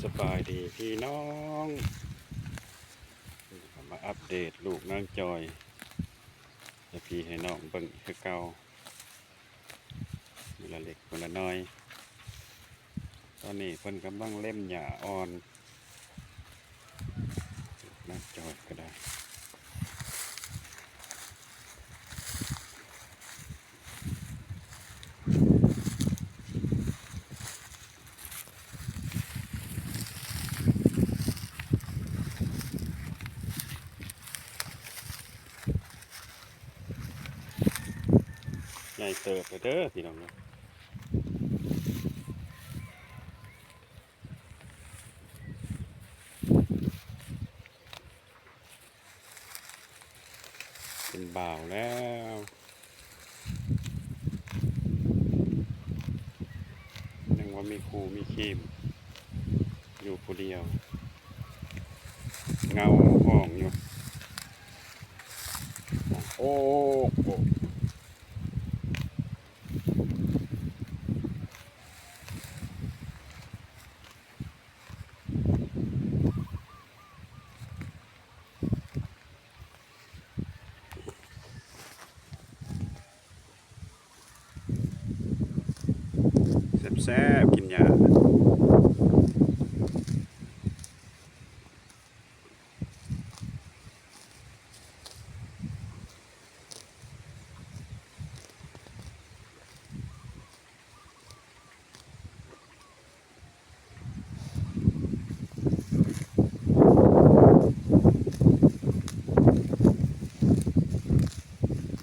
ສະບາຍດີພີ່ນ້ອງ ມາອັບເດດລູກນາງຈອຍໃຫ້ພີ່ໃຫ້ນ້ອງເບິ່ງຄືເກົ່າ ມື້ລະເລັກມື້ລະນ້ອຍ. ຕອນນີ້ເພິ່ນກຳລັງເລັມຫຍ້າອ່ອນ ນາງຈອຍກໍໄດ້ ໃຫຍ່ເຕີບແລ້ວເດີພີ່ນ້ອງເອີຍ. ເປັນບ່າວແລ້ວ ຍັງວ່າມີຄູ່ມີຄີມ ຢູ່ຜູ້ດຽວ ເຫງົາຫ້ອງຢູ່. ໂອ້ ໂອ້. ແຊບໆ ກິນຫຍ້າ.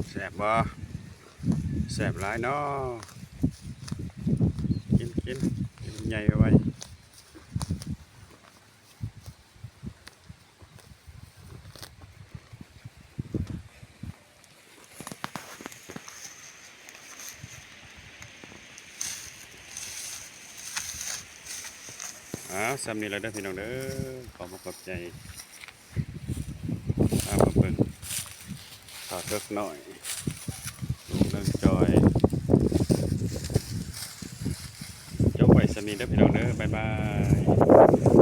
ແຊບບໍ່? ແຊບຫຼາຍເນາະ. ກິນ ກິນ ກິນໃຫຍ່ໄວໆ. ອ້າວ ສ່ຳນີ້ລະເດີພີ່ນ້ອງເດີ ຂໍຂອບໃຈ ພາມາເບິ່ງ ສາວເຖິກນ້ອຍ ລູກນາງຈອຍ ຈົບໄວ້ສ່ຳນີ້ເດີພີ່ນ້ອງເດີ ບາຍບາຍ.